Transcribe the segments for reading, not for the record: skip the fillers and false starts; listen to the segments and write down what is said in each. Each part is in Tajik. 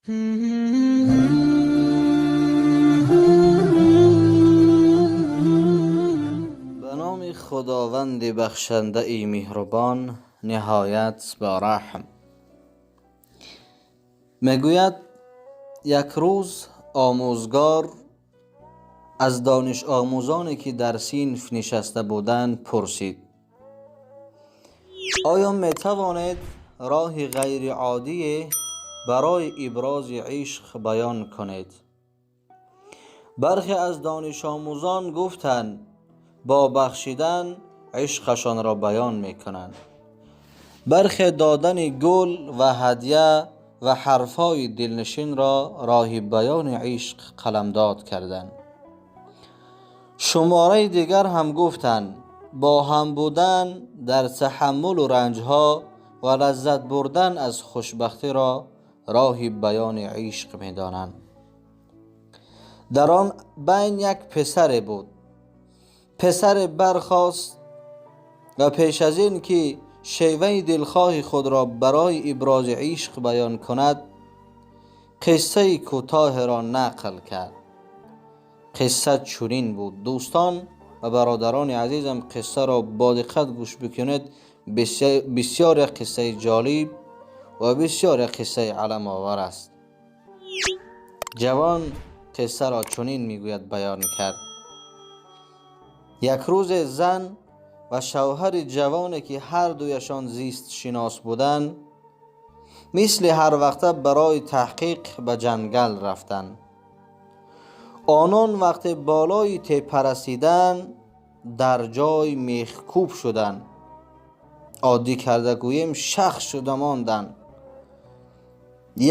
Ба номи Худованди бахшандаи меҳрубон, ниҳоят бараҳм. Мегӯяд, як рӯз омӯзгор аз донишомӯзоне ки дар синф нишаста буданд пурсид: оё метавонед роҳи ғайриоддие барои ибрози ишқ баён кунед? Бархе аз донишомӯзон гуфтанд, бо бахшидан ишқашонро баён мекунанд. Бархе додани гул ва ҳадя ва ҳарфҳои дилнишинро роҳи баёни ишқ қаламдод карданд. Шумораи дигар ҳам гуфтанд, бо ҳам будан дар таҳаммулу ранҷҳо ва лаззат бурдан аз хушбахтиро роҳи баёни ишқ медонанд. Дар он байн як писаре буд. Писаре бархост ва пеш аз ин ки шеваи дилхоҳи худро барои ибрози ишқ баён кунад, қиссаи кӯтоҳеро нақл кард. Қисса чунин буд. Дӯстон ва бародарони азизам, қиссаро бо диққат гӯш бикунед. Бисёр як қиссаи ҷолиб ва бисёр як қиссаи аламовар аст. Ҷавон қиссаро чунин мегӯяд баён кард. Як рӯзе зан ва шавҳари ҷавоне ки ҳар дуяшон зистшинос буданд, мисли ҳар вақта барои таҳқиқ ба ҷангал рафтанд. Онон вақте болои теппа расиданд, дар ҷой мехкӯб шуданд. Оддӣ карда гӯем, шахс шуда монданд.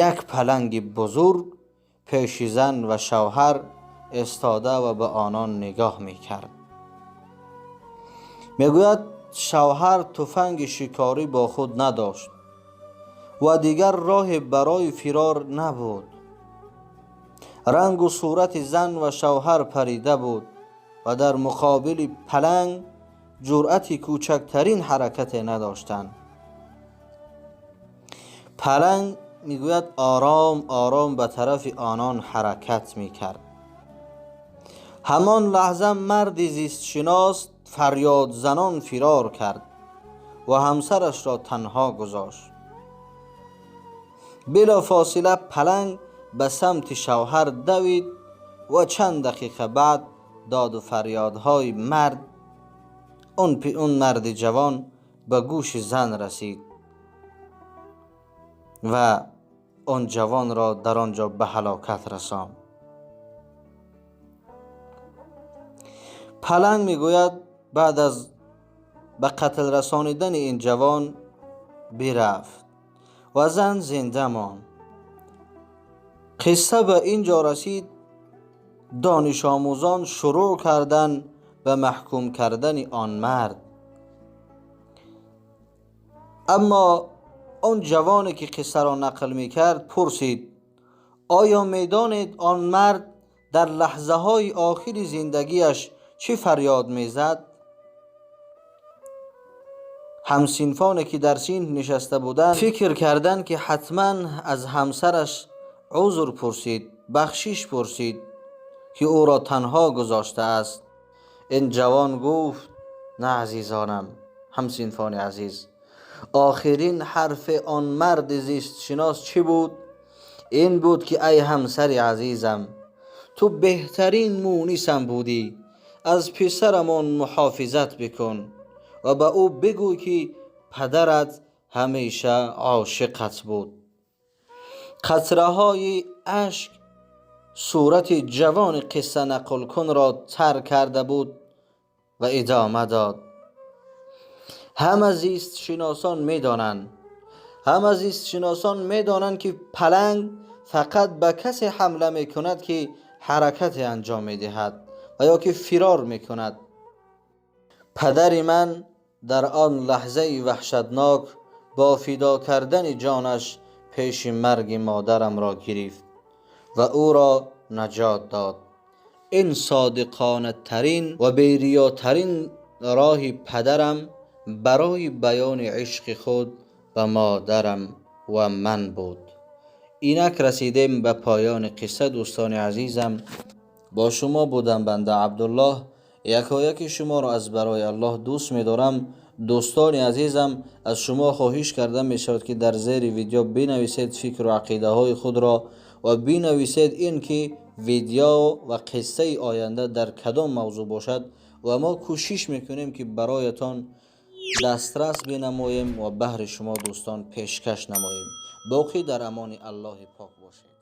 Як паланги бузург пеши зан ва шавҳар истода ва ба онон нигоҳ мекард. Мегӯяд, шавҳар туфанги шикорӣ бо худ надошт ва дигар роҳе барои фирор набуд. Рангу сурати зан ва шавҳар парида буд ва дар муқобили паланг ҷуръати кӯчактарин ҳаракате надоштанд. Паланг, мегӯяд, ором ором ба тарафи онон ҳаракат мекард. Ҳамон лаҳза марди зистшинос фарёдзанон фирор кард ва ҳамсарашро танҳо гузошт. Билофосила паланг ба самти шавҳар давид ва чанд дақиқа баъд доду фарёдҳои мард, он марди ҷавон ба гӯши зан расид ва он ҷавонро дар он ҷо ба ҳалокат расонд. Паланг, мегӯяд, баъд аз ба қатл расонидани ин ҷавон бирафт ва зан зинда монд. Қисса ба ин ҷо расид. Донишомӯзон шурӯъ карданд ба маҳкум кардани он мард. Аммо он ҷавоне ки қиссаро нақл мекард пурсид: оё медонед он мард дар лаҳзаҳои охири зиндагиаш чӣ фарёд мезад? Ҳамсинфоне ки дар синф нишаста буданд фикр карданд, ки ҳатман аз ҳамсараш узр пурсид, бахшиш пурсид, ки ӯро танҳо гузоштааст. Ин ҷавон гуфт: на, азизонам, ҳамсинфони азиз, охирин ҳарфи он марди зистшинос чӣ буд? Ин буд ки ай ҳамсари азизам, ту беҳтарин мунисам будӣ, аз писарамон муҳофизат бикун ва ба ӯ бигӯй, ки падарат ҳамеша ошиқат буд. Қатраҳои ашк сурати ҷавони қисса нақлкунро тар карда буд ва идома дод: ҳама зистшиносон медонанд, ҳама зистшиносон медонанд, ки паланг фақат ба касе ҳамла мекунад, ки ҳаракате анҷом медиҳад ва ё ки фирор мекунад. Падари ман дар он лаҳзаи ваҳшатнок бо фидо кардани ҷонаш пеши марги модарамро гирифт ва ӯро наҷот дод. Ин содиқонатарин ва бериётарин роҳи падарам барои баёни ишқи худ ба модарам ва ман буд. Инак расидем ба поёни қисса, дӯстони азизам. Бо шумо будам банда Абдуллоҳ. Якояки шуморо аз барои Аллоҳ дӯст медорам. Дӯстони азизам, аз шумо хоҳиш карда мешавад, ки дар зери видео бинависед фикру ақидаҳои худро ва бинависед ин ки видео ва қиссаи оянда дар кадом мавзӯъ бошад ва мо кӯшиш мекунем, ки бароятон дастрас бинамоем ва баҳри шумо дӯстон пешкаш намоем. Боқӣ дар амони Аллоҳи пок бошед.